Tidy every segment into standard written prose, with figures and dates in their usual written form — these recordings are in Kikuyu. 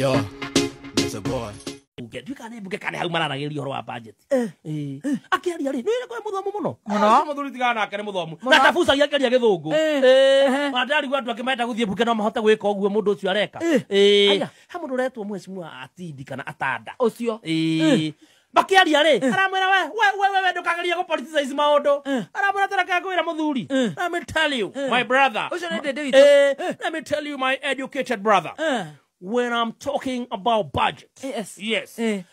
Yo, that's a boy. Bunge ndiũĩ kana nĩ bunge kana hau mararagĩrĩria ũhoro wa budget. Ĩĩ. Akĩaria rĩ, nĩ kwĩ mũthomu mũno. Mũno. Ũcio mũthuri tigana nake nĩ mũthomu. Mũno. Na tabucagia akĩaria gĩthũngũ. Eh. Ĩĩ. Ona ndĩrarigwo andũ angĩ marenda gũthiĩ bunge no mahote gwĩka ũguo mũndũ ũcio areka. Eh. Ĩĩ. Aya. He mũndũ ũretwo mheshimiwa Atindi kana Atanda. Ũcio. Ĩĩ. Makĩaria rĩ, aramwĩra we we we we we ndũkagerie gũ politicize maũndũ. Aramwĩra tũreke ngwĩre mũthuri. Let me tell you, my brother. Ũcio nĩ ndĩndĩ witũ. Eh, let me tell you my educated brother. Eh. When I'm talking about budget, Yes. yes, Eh.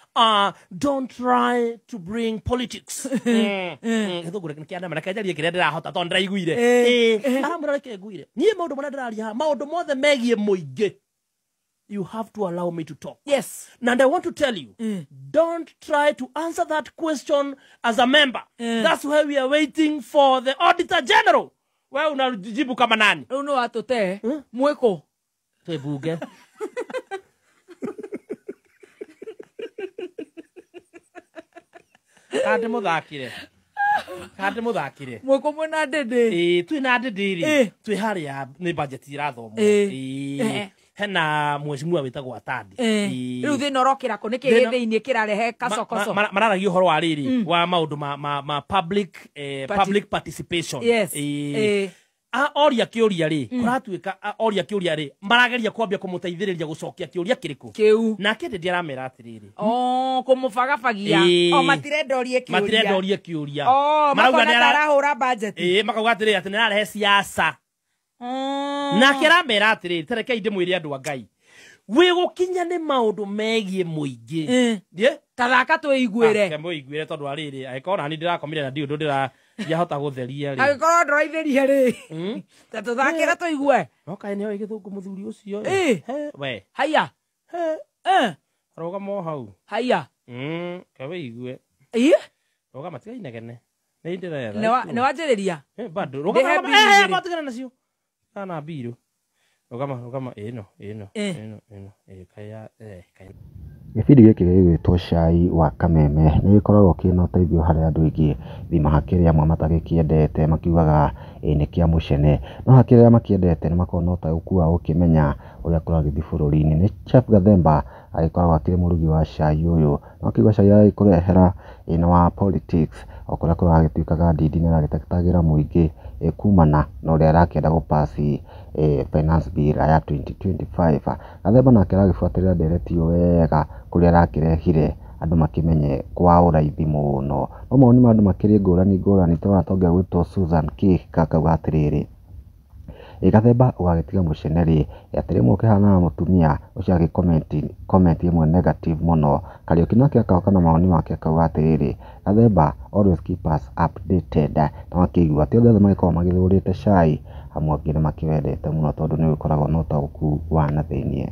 Don't try to bring politics. Gĩthũngũ nĩ kĩanema, reke njarie kĩrĩa ndĩrahota tondũ ndĩraiguire. Eh. Eh, aramwĩra reke nguire. Niĩ maũndũ marĩa ndĩraria haha, maũndũ mothe megiĩ mũingĩ, you have to allow me to talk. Yes. And I want to tell you, don't try to answer that question as a member. That's why we are waiting for the Auditor General. Wewe unajibu kama nani? Rĩu nĩ watũte. Mwĩkũ. Twĩ bunge. Kana ndĩmũthakire. Kana ndĩmũthakire. Mwĩkũ mwĩna ndĩndĩ. Ĩĩ, twĩ na ndĩndĩ rĩ. Ĩ. Twĩ harĩa nĩ budget irathomwo. Ĩ. Ĩĩ. Ehe. Hena mheshimiwa wĩtagwo Atandi. Eh. Ĩĩ. Rĩu thĩna ũrokĩra kũ? Nĩkĩ Thĩna- gĩ thĩinĩ kĩrarehe kacokoco? Mararagia ũhoro wa rĩrĩ wa maũndũ ma public public participation. Yes. Ĩĩ. Eh. Oria kĩũria rĩ, kũratuĩka oria kĩũria rĩ, marageria kwambia kũmũteithĩrĩria gũcokia kĩũria kĩrĩkũ. Kĩu. Nake ndĩndĩ aramera atĩrĩrĩ, Oh, kũmũbagabagia. Ĩĩ. O matirenda orie kĩũria. Matirenda orie kĩũria. Oh, Marauga makona nĩ ta arahũra budget. Ĩĩ, makauga atĩrĩrĩ atĩ nĩararehe siasa. Nake aramera atĩrĩrĩ, tarekei ndĩmwĩre andũ a Ngai, wĩ gũkinya nĩ maũndũ megiĩ mũingĩ. Eh. Thiĩ. Ta thaka twĩiguĩre. Mũiguĩre tondũ wa rĩrĩ, angĩkorwo nani ndĩrakomire na ndiũ ũndũ ndĩrahota gũtheria rĩ. Angĩkorwo ndũraithĩria rĩ. Ta tũthakĩre tũigue. No kaĩ nĩoĩ gĩthũngũ mũthuri ũcio ĩ. Ĩ. He, we. Haiya. He. Eh. Rũgama o hau. Haiya. Ke wĩigue. Ĩ. Rũgama tiga inegene. Nĩ ndĩretha. Nĩ wanjĩrĩria. Eh, bado. Ndĩhe Rũgama. mbirũ Eh, igĩrĩ. tigana nacio. Kana mbirũ. Rũgama, rũgama, ĩno, ĩno, Eh. ĩno, ĩno. Ĩ, kaya, eh, kaya. Gĩbindi gĩkĩ gĩgwĩtwo Cai wa Kameme nĩ gĩkoragwo kĩna ũteithio harĩ andũ aingĩ, thima hakĩrĩ amwe matagĩkĩendete makiugaga ĩ nĩ kĩa mũcene, no hakĩrĩ arĩa makĩendete nĩ makoragwo na ũtaũku wa gũkĩmenya ũrĩa kũragĩthiĩ bũrũri-inĩ. Nĩ Chef Gathemba agĩkoragwo akĩrĩ mũrugi wa cai ũyũ, no ũkĩigua cai agĩkũrehera ĩ nĩ wa politics, o kũrĩa kũragĩtuĩkaga Ndindi nĩ aragĩtetagĩra mũingĩ kumana na ũrĩa arakĩenda gũ pass finance bill ya 2025. Gathemba nake aragĩbuatĩrĩra ndereti ĩyo wega kũrĩa arakĩrehire andũ makĩmenye kwa ũraithi mũno. No mawoni ma andũ makĩrĩ ngũrani ngũrani, tũrona ta ũngĩ ũgwĩtwo Susan Kihika akauga atĩrĩrĩ, ĩ Gathemba ũgagĩtiga mũcene rĩ, atĩ rĩmwe ũkĩhanaga mũtumia ũcio agĩ comment ĩmwe negative mũno. Kariũki nake agoka na mawoni make akauga atĩrĩrĩ, Gathemba always keep us updated. Na wakĩigua ti andũ othe magĩkoragwo magĩthũrĩte cai, amwe angĩ nĩ makĩwendete mũno tondũ nĩ ũgĩkoragwo na ũtaũku wa na thĩiniĩ.